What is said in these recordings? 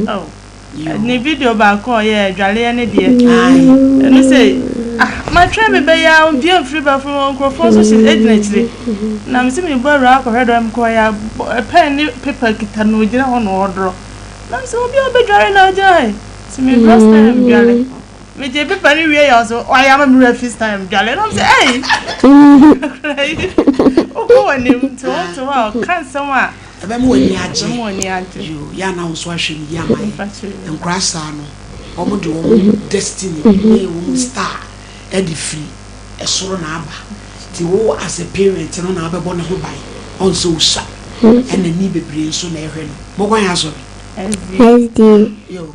Oh, ne video baako a ɔyɛ adwaleɛ ne deɛ. Ɛno sɛ ah matwɛn me bɛyɛ a obi amfiri bafo mu nkurɔfoɔ nso hyɛ gyina akyire. Na mese mebɔ awura akɔhwɛ dɔm kɔɛ a pɛn ne paper kita no ogyina hɔ na ɔredorɔ. Na mesɛ obi a ɔbɛdware na ɔgyina ha yi. Sɛ medorɔ style medware. Megye paper no wie yɛ ɔso wayɛ ama me werɛ fi style medware. Na mesɛ ei akwadaa yi wokɔ w'anim nti wote hɔ a ɔka nsɛm a Ɛbɛma w'ani agye. Ɛbɛma w'ani agye. Yoo, yɛ a na wo nso ahwɛ no yie ama yɛn. Mpakyɛ yoo. Nkwadaa saa no, wɔn de wɔn destiny ne wɔn star de firi soro na aba. Nti wo as a parent no na wobɛbɔ ne ho ban. Ɔn sɛ osua, ɛna ani bebree nso na ɛhwɛ no. Mokɔ he asɔre? SDA. Yoo,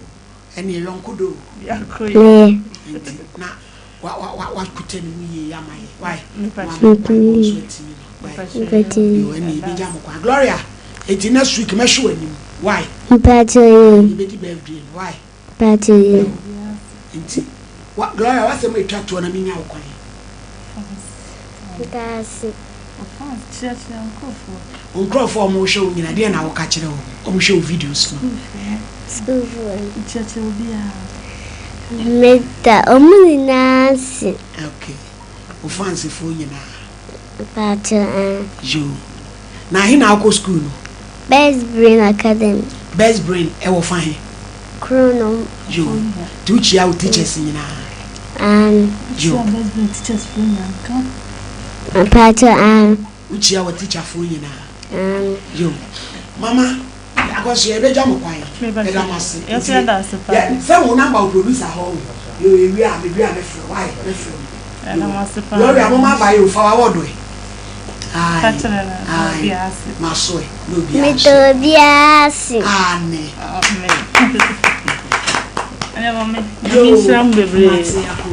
ɛneɛ yɔnko dɔ o. Biako yɛ. Nti na wa wa wa wakuta ne mu yie ama yɛ. Wai? Na wama mpaebɔ nso atimi no. Wai? Yoo, ɛneɛ yɛbɛgya mo kwan. Gloria, nti next week mɛhwɛ w'anim. Wai? Mpakyɛ yoo. Yɛbɛdi birthday no. Wai? Mpakyɛ yoo. Nti, wa Gloria w'asɛm a ɛtwa toɔ na menya wo kwan. Ndaase. Wo nkurɔfoɔ a wɔhwɛ wo nyinaa, deɛn na woka kyerɛ wɔn? Wɔhwɛ wo videos no. Sukuufoɔ no. Meda wɔn nyinaa ase. Okay. Wo fansfoɔ nyinaa. Mpakyɛ aah. Yoo. Na he na wokɔ sukuu no? Best Brain Academy. Best Brain ɛwɔ fa he? Kronom. Yoo. Nti wokyia wo teachers nyinaa? Aane. Yoo. Wokyia Best Brain teachers foɔ nyinaa nka? Mpakyɛ aane. Wokyia wɔ teacher foɔ nyinaa? Aane. Yoo. Mama. Akɔso yɛbɛgya mo kwan. Yɛda mo ase. Yɛso yɛda ase paa. Yɛ sɛ wo number wo producer hɔ o. Yoo yɛwie a mewie a mɛfrɛ wo. Wai mɛfrɛ wo. Yɛda mo ase paa. Gloria mo ma ba yi o fa w'award ɛ. Ka Ae kyerɛ no da ae obiara ase. maso ɛ na obiara Meda nhyɛ. obiara ase. Aane. Amen. Ɛnɛ mame nyame Yoo nhyira mo bebree. mate ako.